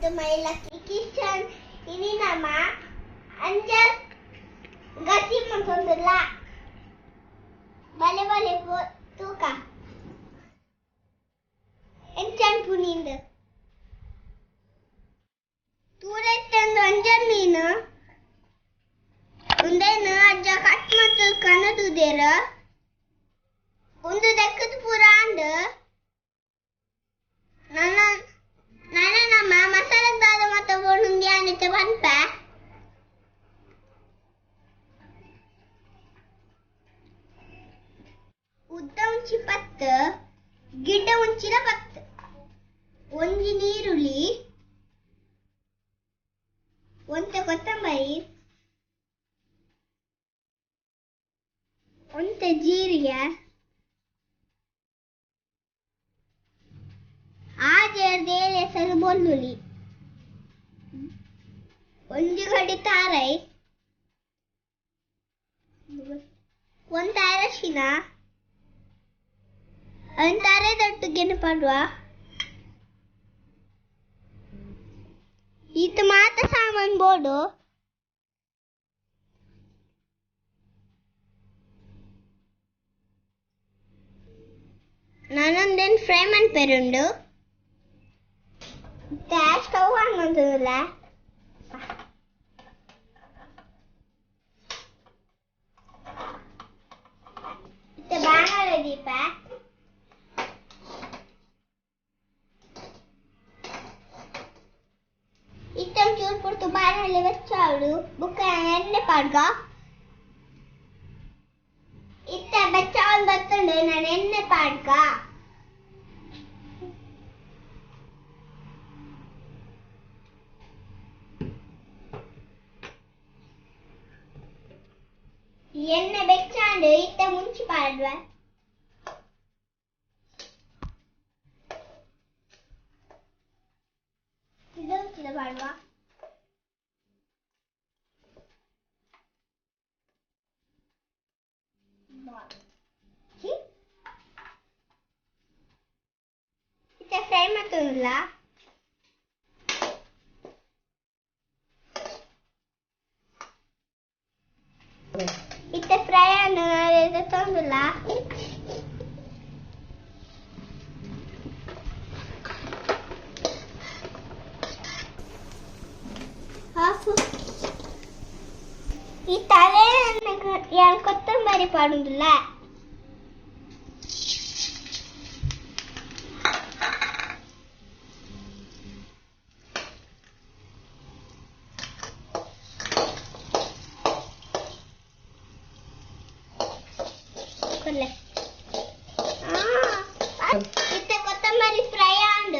To my lucky kitchen. Ini nama Anjal gati ಮಂತೊಂದುಲ್ಲ ಬಲೆ ಬಲೆ ತೂಕ ಎಂಚನ್ ಪುನಿಂದ ತೂರೈತಂದು ಅಂಜಲ್ ಮೀನು ಉಂದೇನು ಅಜ್ಜ ಕಟ್ ಮತ್ತು ಕಣ್ಣದುದೇರ ಒಂದು ದಕ್ಕದ ಪೂರ ಅಂಡ್ ನನ್ನ ನನ್ನ ನಮ್ಮ ಮಸಾಲೆದಾದ ಮತ್ತು ಬೋಡುಂದಿ ಅನಿತೆ ಪನ್ಪೆ. ಉದ್ದ ಉಂಚಿ ಪತ್ತು ಗಿಡ್ಡ ಉಂಚಿನ ಪತ್ತು ಒಂಜಿ ನೀರುಳ್ಳಿ ಒಂತೆ ಕೊತ್ತಂಬರಿ ಒಂತೆ ಜೀರಿಗೆ ಆಜೆರ್ದ್ ಹೆಸರು ಬೆಳ್ಳುಳ್ಳಿ ಒಂಜಿ ಗಡಿ ತಾರೈ ಒಂತೆ ಅರಶಿನ ಒಂತೆ ಅರೆದೊಟ್ಟುಗೆನೆ ಪಾಡುವ ಈತ ಮಾತ ಸಾಮಾನ್ ಬೋಡು. ನಾನೊಂದೇನು ಫ್ರೈ ಮನ್ಪೆರುಂಡು ಸ್ಟವ್ ಆನ್ ಮಂತೊಂದುಲ್ಲೆ. ಇತ್ತೆ ಬಾಣಲೆ ದೀಪ ಇತ್ತೆ ಒಂಚೂರು ಪೊರ್ತು ಬಾಣಲೆ ಬೆಚ್ಚಾವೊಡು ಬೊಕ್ಕ ಎಣ್ಣೆ ಪಾಡ್ಗ. ಇತ್ತೆ ಬೆಚ್ಚಾವೊಂದು ಬತ್ತುಂಡು ನಾನು ಎಣ್ಣೆ ಪಾಡ್ಗ. ಎಣ್ಣೆ ಬೆಚ್ಚಾಂಡು ಇತ್ತೆ ಮುಂಚಿ ಪಾಡ್ವೆ. ಇದು ಪಾಡುವ. ಇತ್ತೆ ಫ್ರೈ ಮಂತೊಂದುಲ್ಲ. ಇತ್ತೆ ಫ್ರೈ ಆಂಡ್ ದೆತ್ತೊಂದುಲ್ಲ. ಹಾಫ್ ಈ ತಲೆ ಯಾನ್ ಕೊತ್ತಂಬರಿ ಪಾಡೊಂದುಲ್ಲೆ. ಕೊರ್ಲೆ ಇತ್ತೆ ಕೊತ್ತಂಬರಿ ಫ್ರೈ ಆಂಡ್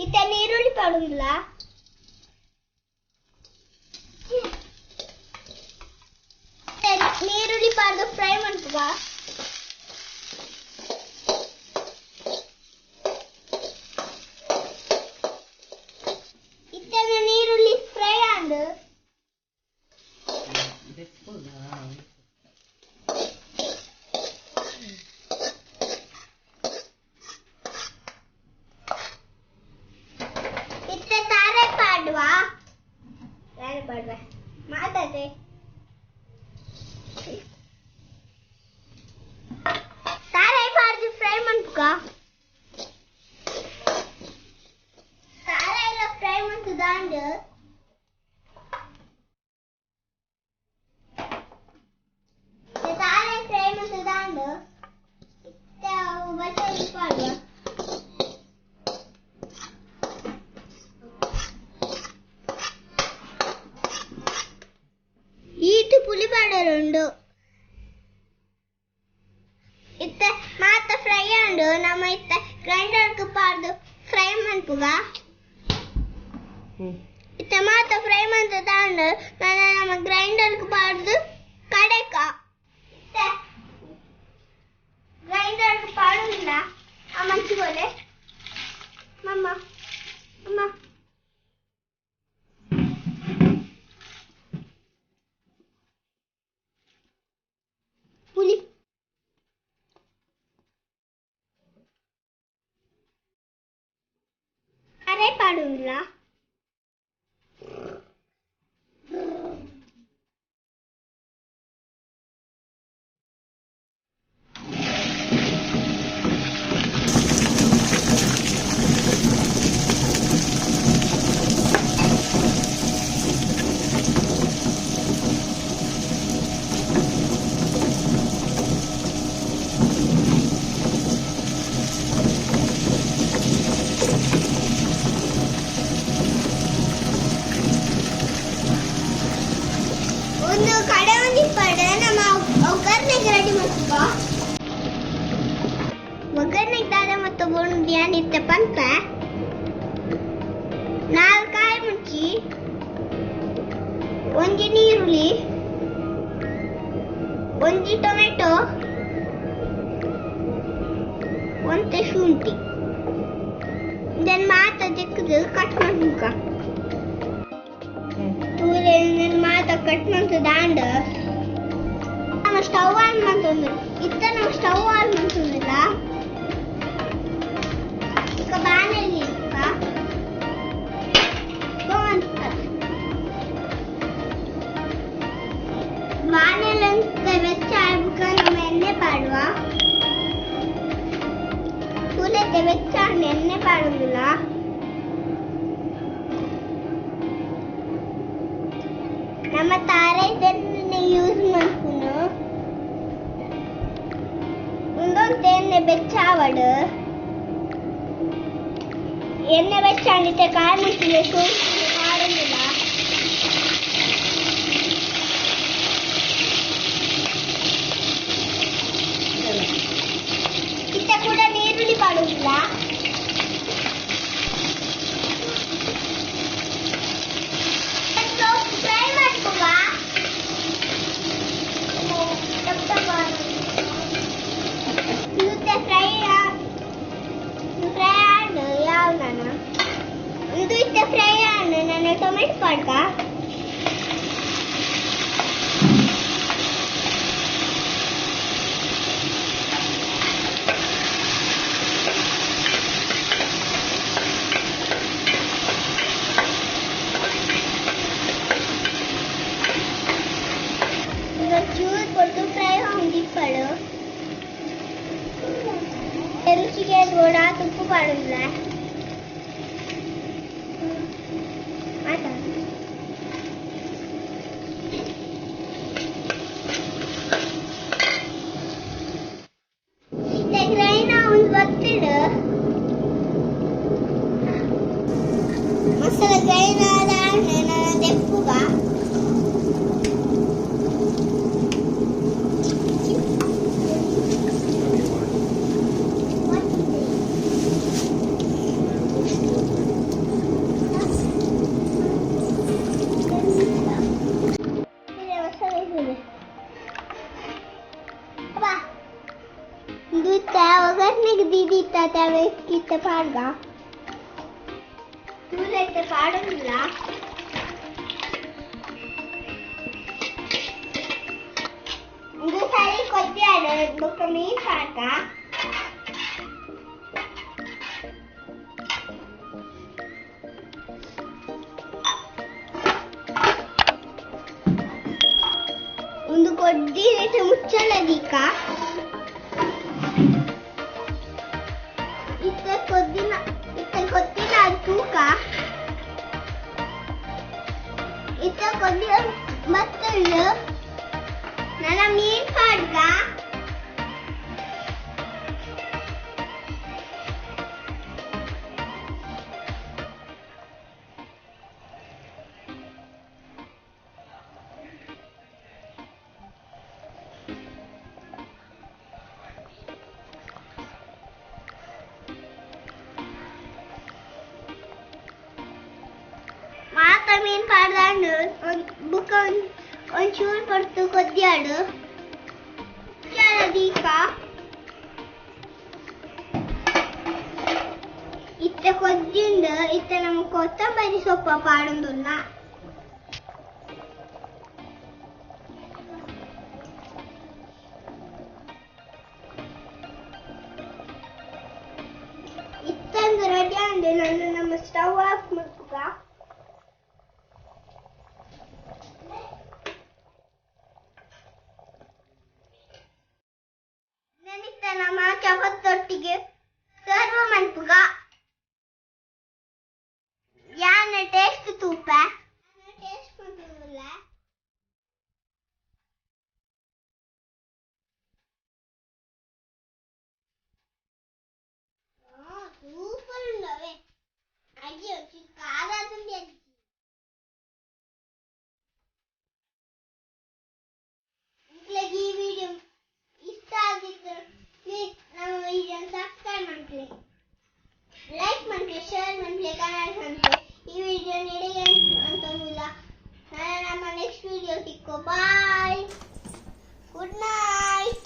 ಇತ್ತೆ ನೀರುಳ್ಳಿ ಪಾಡೊಂದುಲ್ಲ. ನೀರುಳ್ಳಿ ಪಾಡ್ದು ಫ್ರೈ ಮನ್ಪುಗ. ಇತ್ತೆ ನೀರುಳ್ಳಿ ಫ್ರೈ ಆಂಡ್ ಇತ್ತೆ ತಾರೆ ಪಾಡುವ ಯಾರು ಪಾಡುವ ಮಾತಾಡ್ತೆ. ತಾರೆ ಪಾಡ್ದು ಫ್ರೈ ಮನ್ಪುಗ. ತಾರೆ ಎಲ್ಲ ಫ್ರೈ ಮಂತುದಾಂಡ್ ತಾರೆ ಫ್ರೈ ಮಂತುದಾಂಡ್ ಇತ್ತೆ ಅವು ಬಸಳಿ ಪಾಡುವ. ಈಟ್ ಪುಳಿ ಪಾಡರುಂಡು. ಇತ್ತೆ ಮಾತ ಫ್ರೈ ಆಂಡ್ ನಮ ಇತ್ತೆ ಗ್ರೈಂಡರ್ ಪಾಡ್ದು ಫ್ರೈ ಮನ್ಪುಗ. ಇತ್ತೆ ಮಾತ ಫ್ರೈ ಮಂತುದಾಂಡ್ ನನ ನಮ ಗ್ರೈಂಡರ್ ಪಾಡ್ದು ಕಡೆಕ. ಇತ್ತೆ ಗ್ರೈಂಡರ್ ಪಾಡುಂಡ ಆ ಮಂಚಿ ಬೋಲೆ ಮಮ್ಮ ಅಮ್ಮ. ಪಾಡುಂಗಿಲ್ಲ. ಒಂದು ಕಡೆ ಒಂದು ಪಡೆ ನಮ್ಮ ಒಗ್ಗರಣೆಗೆ ರೆಡಿ ಮಾಡ್ಕೋ. ಒಗ್ಗರಣೆಗೆ ದಾದ ಮತ್ತು ಬೋಣು ಏನಿತ್ತ ಪಂಪ 4 ಕಾಯಿ ಮುಂಚಿ, 1 ನೀರುಳ್ಳಿ, 1 ಟೊಮೆಟೊ, 1 ಶುಂಠಿ. ಇದನ್ನು ಮಾತ್ರ ಚಿಕ್ಕದು ಕಟ್ ಮಾಡ್ಬೇಕ. ಮಾತ ಕಟ್ ಮಾಡ್ತದಾಂಡ ನಮ್ಮ ಸ್ಟವ್ ಆನ್ ಮಾಡ್ತಂದ್ರೆ ಇತ್ತ ನಮ್ಮ ಸ್ಟವ್ ಆನ್ ಮಾಡ್ತಂದಿಲ್ಲ. ಈಗ ಬಾಣಲಿ ಬಾಣಲಿ ಬೆಚ್ಚ ಆಗ್ಬೇಕ. ನಮ್ಮ ಎಣ್ಣೆ ಪಾಡುವ ಕೂಲತ್ತೆ ಬೆಚ್ಚ ಎಣ್ಣೆ ಪಾಡುವುದಿಲ್ಲ. ನಮ್ಮ ತಾರೆ ಇದನ್ನ ಯೂಸ್ ಮಾಡ್ಕೊಂಡು ಒಂದೊಂದು ಎಣ್ಣೆ ಬೆಚ್ಚ ಆವಡು. ಎಣ್ಣೆ ಬೆಚ್ಚ ಅಂದಿತ್ತೆ ಕಾಯಿ ಮುಚ್ಚಿದೆ ಶುಂಠಿ ಪಾಡೋದಿಲ್ಲ. ಇತ್ತ ಕೂಡ ನೀರುಳ್ಳಿ ಪಾಡುವುದಿಲ್ಲ. ಫ್ರೈ ಮಾಡ್ಕುವ. ಫ್ರೈ ಫ್ರೈ ಆಡು ಯಾವ ನಾನು ಇದು ಇತ್ತ ಫ್ರೈ ಆಡು. ನಾನು ಟೊಮೆಟೊ ಪಾಡ್ಕ ಚೂರು ಕೊಟ್ಟು ಫ್ರೈ ಹೊಂದಿಪ್ಪಳು. ರುಚಿಗೆ ಗೋಡ ತುಪ್ಪ ಪಾಡುದಿಲ್ಲ. ಒಂದು ಬತ್ತಿಡು ಮಸಾಲ ಗ್ರೈನ್ ಆದ ನಾನು ತೆಪ್ಪುಗ. ಒಗ್ಗರಣೆಗೆ ದೀದಿತ್ತ ಕಿತ್ತ ಪಾಡ್ಗ ತೂಲೈತೆ ಪಾಡೋದಿಲ್ಲ. ಇದು ಸರಿ ಕೊದ್ದಿಯಾಡು ಬೊಕ್ಕ ಮೀನ್ ಪಾಡ್ಕ. ಒಂದು ಕೊದ್ದಿ ಮುಚ್ಚಲದೀಕ. ಇತ್ತ ಕೊದ್ದಿನ ಇತ್ತ ಕೊದ್ದಿನ ತೂಕ ಇತ್ತ ಕೊದ್ದಿ ಮತ್ತೊಂದು ನನ್ನ ಮೀನ್ ಪಾಡ್ಗ. ಮಾತ ಮೀನ್ ಪಾಡ್ದಾಂಡು ಬುಕ್ಕ ಒಂಚೂರು ಪಡ್ತು ಕೊದ್ದಿಯಾಡು ದೀಪ. ಇತ್ತ ಕೊದ್ದಿಂಡು ಇತ್ತ ನಮ್ಮ ಕೊತ್ತಂಬರಿ ಸೊಪ್ಪ ಪಾಡೊಂದುಲ್ಲ. ಇತ್ತಂದು ರೆಡಿ. ಆಂಡ್. ನಾನು ನಮ್ಮ ಸ್ಟವ್ ಆಫ್ ಮಲ್ಪುಗ. ನೆನಿತ್ತ ನಮ್ಮ ಚಪತ್ತೊಟ್ಟಿಗೆ ಸರ್ವ್ ಮನ್ಪುಗ. ಯಾನ್ ಟೇಸ್ಟ್ ತೂಪ. ಟೇಸ್ಟ್ ಮಲ್ಪುಲ್ಲ. ಸೂಪರ್ ಉಂಡವೆ. ಅಜ್ಜಿ ಒಂಚೂರು ಖಾರ ಆತುಂಡು ಅಜ್ಜಿ. ನಿಕ್ಲೆಗ್ ಈ ವಿಡಿಯೋ ಇಷ್ಟ ಆಗಿತ್ತು, ಪ್ಲೀಸ್ ನಮ್ಮ ವಿಡಿಯೋ ಸಬ್ಸ್ಕ್ರೈಬ್ ಮನ್ಪುಲೆ, ಲೈಕ್ ಮನ್ಪುಲೆ, ಶೇರ್ ಮನ್ಪುಲೆ, ಕಮೆಂಟ್ ಮನ್ಪುಲೆ. ಈ ವಿಡಿಯೋ ನೆಡೆಗೆ ಅಂತಂದಿಲ್ಲ. ನಮ್ಮ ನೆಕ್ಸ್ಟ್ ವಿಡಿಯೋ ಸಿಕ್ಕೋ. Bye, good night.